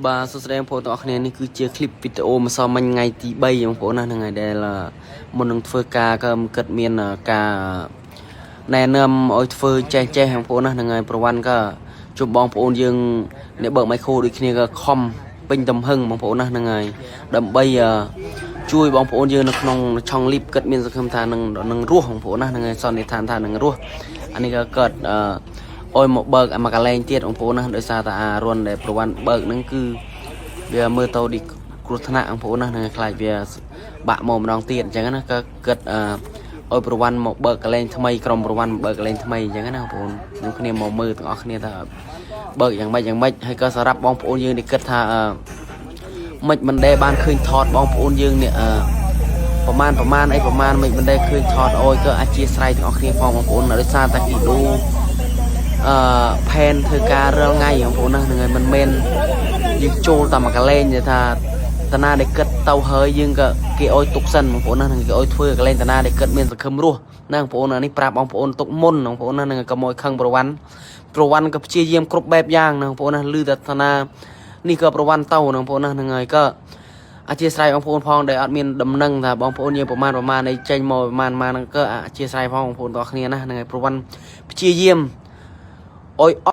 បាទសួស្តីបងប្អូនទាំងអស់គ្នានេះគឺជាคลิปវីដេអូម្សិលមិញថ្ងៃទី3បងប្អូនណាហ្នឹងហើយដែលមុននឹងធ្វើការក៏គិតមានការណែនាំឲ្យធ្វើចេះចេះបងប្អូនណាហ្នឹងហើយប្រវត្តិក៏ជួបបងប្អូនយើងអ្នកបើកមីក្រូដូចគ្នាក៏ខំពេញទំហឹងបងប្អូនណាហ្នឹងហើយដើម្បីជួយបងប្អូនយើងនៅក្នុងឆុងលីបគិតមានសង្ឃឹមថានឹងរស់បងប្អូនណាហ្នឹងហើយសន្និដ្ឋានថានឹងរស់អានេះក៏កើតអឺ អោយមកបើកអាមកកន្លែងទៀតបងប្អូនណាដោយសារតែអារុនដែលប្រវត្តិបើកហ្នឹងគឺវាមើលទៅឌីគ្រោះថ្នាក់បងប្អូនណាហ្នឹងខ្លាចវាបាក់មកម្ដងទៀតអញ្ចឹងណាក៏គិតអឺឲ្យប្រវត្តិមកបើកកន្លែងថ្មីក្រុមប្រវត្តិមកបើកកន្លែងថ្មីអញ្ចឹងណាបងប្អូននឹងគ្នាមកមើលទាំងអស់គ្នាថាបើកយ៉ាងម៉េចយ៉ាងម៉េចហើយក៏សម្រាប់បងប្អូនយើងនេះគិតថាអឺមិនមិនដែលបានឃើញថតបងប្អូនយើងនេះអឺប្រមាណប្រមាណអីប្រមាណមិនមិនដែលឃើញថតអោយក៏អធិស្ឋានទាំងអស់គ្នាផងបងប្អូនដោយសារតែគីដូ ផែនធ្វើការរាល់ថ្ងៃបងប្អូនណាហ្នឹងហើយមិនមែនយើងចូលតាមមួយកន្លែងដែលថាតាណាដែលគិតទៅហើយយើងក៏គេឲ្យទុកសិនបងប្អូនណាហ្នឹងគេឲ្យធ្វើកន្លែងតាណាដែលគិតមានសង្ឃឹមរស់ណាបងប្អូនអានេះប្រាប់បងប្អូនទុកមុនបងប្អូនណាហ្នឹងកុំឲ្យខឹងប្រវត្តិប្រវត្តិក៏ព្យាយាមគ្រប់បែបយ៉ាងណាបងប្អូនណាឮតែតាណានេះក៏ប្រវត្តិទៅណាបងប្អូនណាហ្នឹងហើយក៏អធិស្ឋានបងប្អូនផងដែលអត់មានដំណឹងថាបងប្អូនយើងប្រមាណប្រមាណអីចេញមកប្រមាណប្រមាណហ្នឹងក៏អធិស្ឋានផងបងប្អូនទាំងអស់គ្នាណាហ្នឹងហើយប្រវត្តិព្យាយាម អុយ